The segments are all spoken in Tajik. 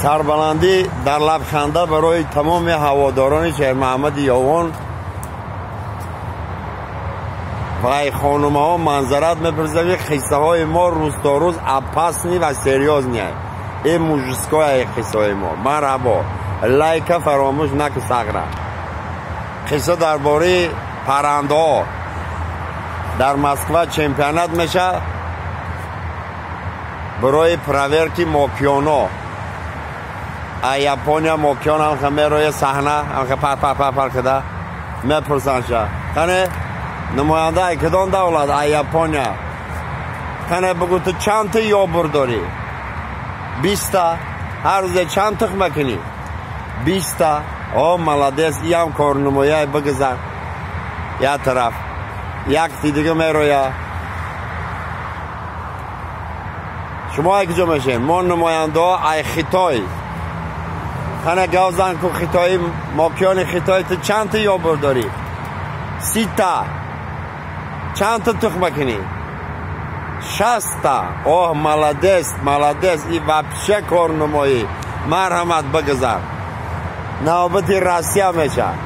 Сарбаландӣ дар лабханда барои тамоми ҳаводорони Шермуҳаммади Ёвон ва хонумаҳо манзарат мепурсад, ки қиссаҳои мо рӯз то рӯз опасный ва серьёзный. Ин мужское қиссаҳои мо. Марҳабо, лайка фаромӯш наку сағра. Қисса дар бораи паррандаҳо. Дар Москва чемпионат мешавад барои проверки мокиёно. А Япония мокиён ҳамха мероя саҳна, ҳамха пар пар пар пар када мепурсанд ша. Қане намоянда ай кадом давлат? Ай Япония. Қане бугӯ, ту чанд та ёбур дорӣ? 20-та. Ҳар рӯзе чанд тухм мекунӣ? 20-та. О, молодец, иам корнамояй, бигузар. Як тараф. Якти дига мероя. Шумо ай куҷо мешавед? Мо намояндаҳо ай Хитой. Қане гав зан ку хитоӣ, мокиёни Хитой, ту чанд та ёбур дорӣ? 30-та. Чанд та тухм мекунӣ? 60-та. Оҳ, молодец, молодец, и вообще корнамоӣ. Марҳамат, бигузар. Навбати Россия мешавад.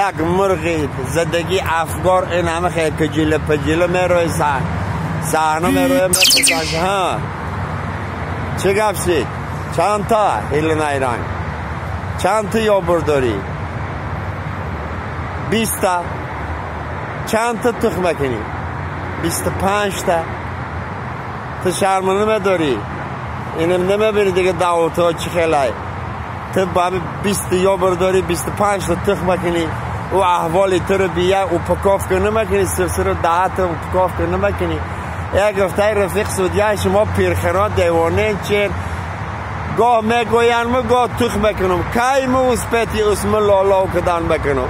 Як мурғи задагӣ афгор ин ҳама хел пиҷила пиҷила мерои саҳна мероя, мепурсанд, ҳа, чӣ гап шид? Чанд та ҳилинайранг? Чанд та ёбур дорӣ? 20-та. Чанд та тухм мекунӣ? 25-та. Ту шарма намедорӣ? Инам намебинӣ дига давлатҳо чӣ хелай? Ту ба 20 ёбур дорӣ, 25-та тухм мекунӣ. Ӯ аҳволи туро бия упаковка намекунӣ, сирсиру даҳата упаковка намекунӣ. Як гуфтаи рафиқ судья, шумо пирхиро девонен чен? Гоҳ мегӯянд, мо гоҳ тухм мекунам. Кай мо успети усми лолов кадан мекунам?